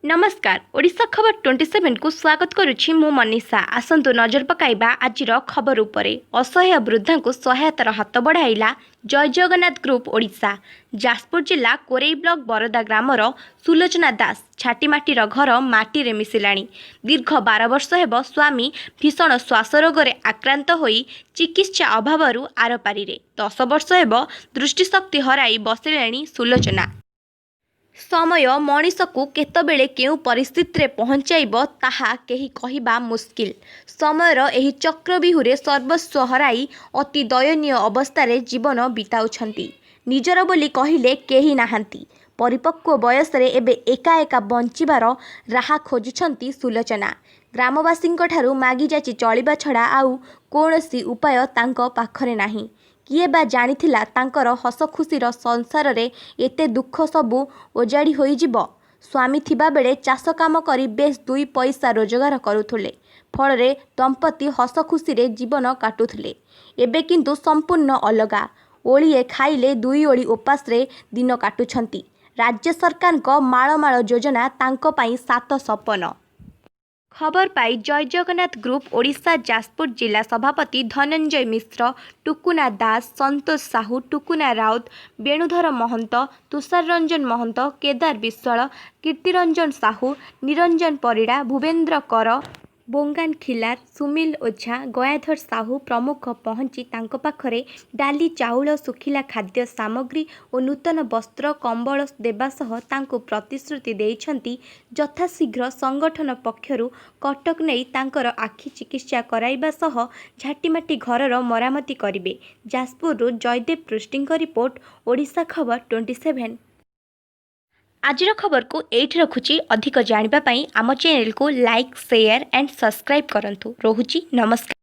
ନମସ୍କାର, ଓଡ଼ିଶା ଖବର 27କୁ ସ୍ୱାଗତ କରୁଛି ମୁଁ ମନୀଷା। ଆସନ୍ତୁ ନଜର ପକାଇବା ଆଜିର ଖବର ଉପରେ। ଅସହାୟ ବୃଦ୍ଧାଙ୍କୁ ସହାୟତାର ହାତ ବଢ଼ାଇଲା ଜୟ ଜଗନ୍ନାଥ ଗ୍ରୁପ୍ ଓଡ଼ିଶା। ଯାଜପୁର ଜିଲ୍ଲା କୋରେଇ ବ୍ଲକ ବରଦା ଗ୍ରାମର ସୁଲୋଚନା ଦାସ। ଝାଟିମାଟିର ଘର ମାଟିରେ ମିଶିଲାଣି। ଦୀର୍ଘ 12 ବର୍ଷ ହେବ ସ୍ୱାମୀ ଭୀଷଣ ଶ୍ୱାସ ରୋଗରେ ଆକ୍ରାନ୍ତ ହୋଇ ଚିକିତ୍ସା ଅଭାବରୁ ଆରପାରିରେ। 10 ବର୍ଷ ହେବ ଦୃଷ୍ଟିଶକ୍ତି ହରାଇ ବସିଲେଣି ସୁଲୋଚନା। ସମୟ ମଣିଷକୁ କେତେବେଳେ କେଉଁ ପରିସ୍ଥିତିରେ ପହଞ୍ଚାଇବ, ତାହା କେହି କହିବା ମୁସ୍କିଲ। ସମୟର ଏହି ଚକ୍ରବ୍ୟୁହରେ ସର୍ବସ୍ୱ ହରାଇ ଅତି ଦୟନୀୟ ଅବସ୍ଥାରେ ଜୀବନ ବିତାଉଛନ୍ତି। ନିଜର ବୋଲି କହିଲେ କେହି ନାହାନ୍ତି। ପରିପକ୍ୱ ବୟସରେ ଏବେ ଏକା ଏକା ବଞ୍ଚିବାର ରାହା ଖୋଜୁଛନ୍ତି ସୁଲୋଚନା। ଗ୍ରାମବାସୀଙ୍କଠାରୁ ମାଗିଯାଚି ଚଳିବା ଛଡ଼ା ଆଉ କୌଣସି ଉପାୟ ତାଙ୍କ ପାଖରେ ନାହିଁ। କିଏ ବା ଜାଣିଥିଲା, ତାଙ୍କର ହସଖୁସିର ସଂସାରରେ ଏତେ ଦୁଃଖ ସବୁ ଅଜାଡ଼ି ହୋଇଯିବ। ସ୍ୱାମୀ ଥିବାବେଳେ ଚାଷ କାମ କରି ବେଶ୍ ଦୁଇ ପଇସା ରୋଜଗାର କରୁଥିଲେ। ଫଳରେ ଦମ୍ପତି ହସଖୁସିରେ ଜୀବନ କାଟୁଥିଲେ। ଏବେ କିନ୍ତୁ ସମ୍ପୂର୍ଣ୍ଣ ଅଲଗା। ଓଳିଏ ଖାଇଲେ ଦୁଇ ଓଳି ଉପାସରେ ଦିନ କାଟୁଛନ୍ତି। ରାଜ୍ୟ ସରକାରଙ୍କ ମାଳମାଳ ଯୋଜନା ତାଙ୍କ ପାଇଁ ସାତ ସପନ। ଖବର ପାଇ ଜୟ ଜଗନ୍ନାଥ ଗ୍ରୁପ୍ ଓଡ଼ିଶା ଯାଜପୁର ଜିଲ୍ଲା ସଭାପତି ଧନଞ୍ଜୟ ମିଶ୍ର, ଟୁକୁନା ଦାସ, ସନ୍ତୋଷ ସାହୁ, ଟୁକୁନା ରାଉତ, ବେଣୁଧର ମହନ୍ତ, ତୁଷାର ରଞ୍ଜନ ମହନ୍ତ, କେଦାର ବିଶ୍ୱାଳ, କୀର୍ତ୍ତିରଞ୍ଜନ ସାହୁ, ନିରଞ୍ଜନ ପରିଡ଼ା, ଭୁବେନ୍ଦ୍ର କର, ବୋଙ୍ଗାନ ଖିଲାର, ସୁମିଲ ଓଝା, ଗୟାଧର ସାହୁ ପ୍ରମୁଖ ପହଞ୍ଚି ତାଙ୍କ ପାଖରେ ଡାଲି, ଚାଉଳ, ଶୁଖିଲା ଖାଦ୍ୟ ସାମଗ୍ରୀ ଓ ନୂତନ ବସ୍ତ୍ର, କମ୍ବଳ ଦେବା ସହ ତାଙ୍କୁ ପ୍ରତିଶ୍ରୁତି ଦେଇଛନ୍ତି, ଯଥାଶୀଘ୍ର ସଂଗଠନ ପକ୍ଷରୁ କଟକ ନେଇ ତାଙ୍କର ଆଖି ଚିକିତ୍ସା କରାଇବା ସହ ଝାଟିମାଟି ଘରର ମରାମତି କରିବେ। ଯାଜପୁରରୁ ଜୟଦେବ ପୃଷ୍ଟିଙ୍କ ରିପୋର୍ଟ, ଓଡ଼ିଶା ଖବର 27। ଆଜିର ଖବରକୁ ଏଇଠି ରଖୁଛି। ଅଧିକ ଜାଣିବା ପାଇଁ ଆମ ଚ୍ୟାନେଲକୁ ଲାଇକ୍, ସେୟାର ଆଣ୍ଡ ସବସ୍କ୍ରାଇବ୍ କରନ୍ତୁ। ରହୁଛି, ନମସ୍କାର।